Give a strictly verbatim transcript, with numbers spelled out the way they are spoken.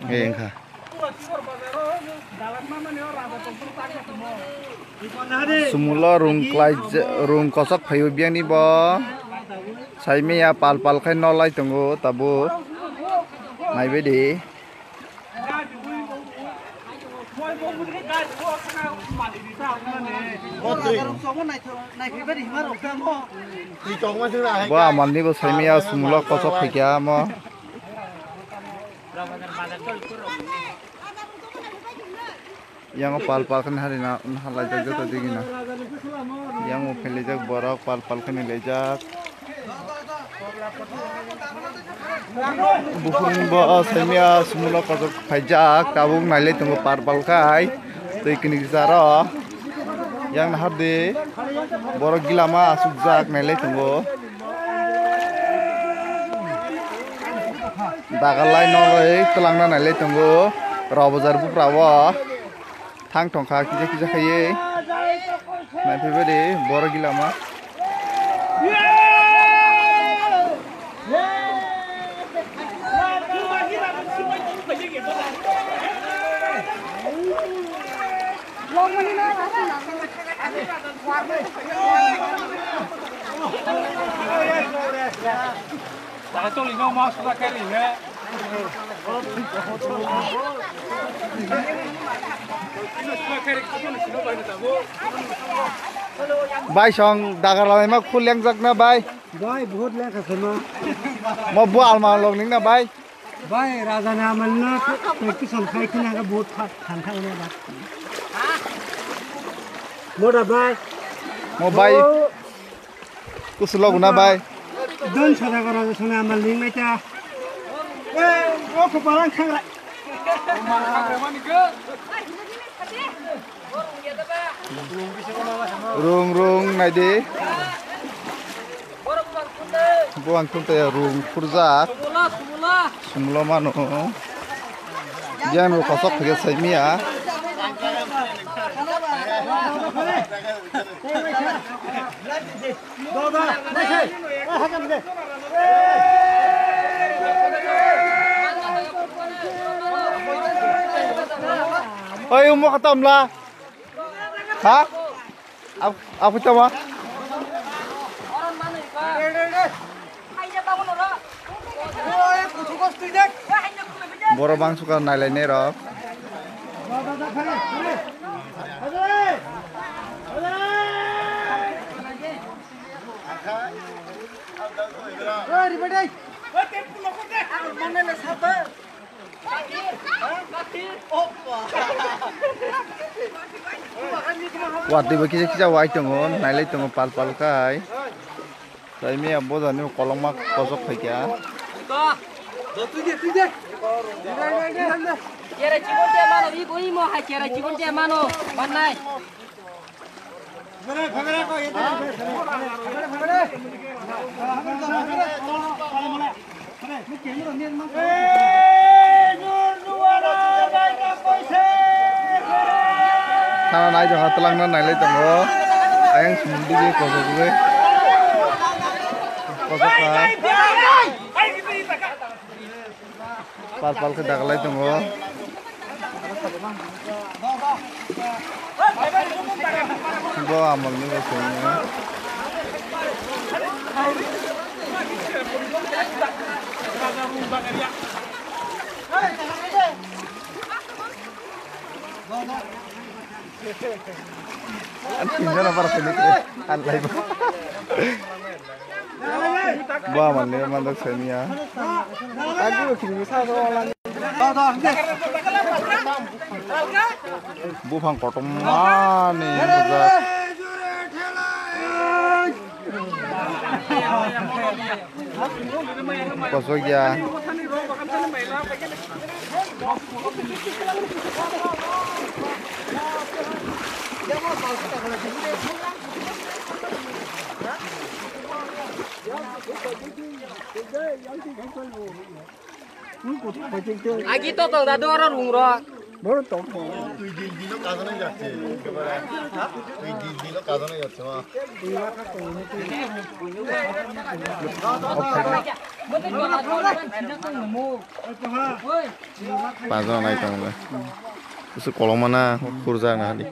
Engkha. Sumulo rung klai, rung kosok phaio biyani bo. Saimiya pal pal khai nolai tongo tabuk. Naibaidi. Bo amalni bo saimiya sumulo kosok phaikha mo. Yang pal pal khe hari na halai jak joto digi na. Yang phelaijak borok pal pal khe laijak. Buphuruni bo saimiya sumulo kosok phaijak tabuk nailai tongo pal pal khai twi kini kisaro. Yang nahardi borok gilama asukjak nailai tongo. Dagalai nolai twlangna nailai tongo. Robojar buphra o thang tongkha kisa kisa khaiwi. Naiphaibadi borok gilama. Bai song dagar lai ma khul yang jak na bai. Bai, bahut lengkha sema. Mo bo alma log ning na bai. Bai, raja ni amal no practice on khai khina ga bahut tha-, thang thang na bai. Mo da bai. Mo bai. Bo kusu log na bai. Don sada ga raja sona amal ning mai ta. Eh, o ko parang khang ra. Rung rung naidi. Bo ang tun taya rung khurjak. Sumlo mano. Yang rung kosok khe saimiya. Oi, umo khatamla. Ha? Ap-, apu tama? Borok bangsuka nailainai rok. Watwi bo kisa kisa wai tongo, nailai tongo pal pal khai. Saimiya bojani kolokma kosok phaikha. Cherai chikon te mano, ri goi mo hai cherai chikon te mano, mannai. Sana nai jong twlangna nailai tongo. Ayang sumung dige kosok dige. Kosok kha. Pal pal khe dagalai tongo. Bo amolni bo songni. Ang tinjana para sini kre. Ang lai bo. Bo amolni mandak saniya. Lagi bo kini sa so lagi. Buphang kotormani bujak. Kosok ya. Agi to tong dadu oro rung ro. Boro tong tong. Twi din dino kajana jakse. Twi din dino kajana jakse ma. Pajo nai tong le. Kusu koloma na kurja na hadi.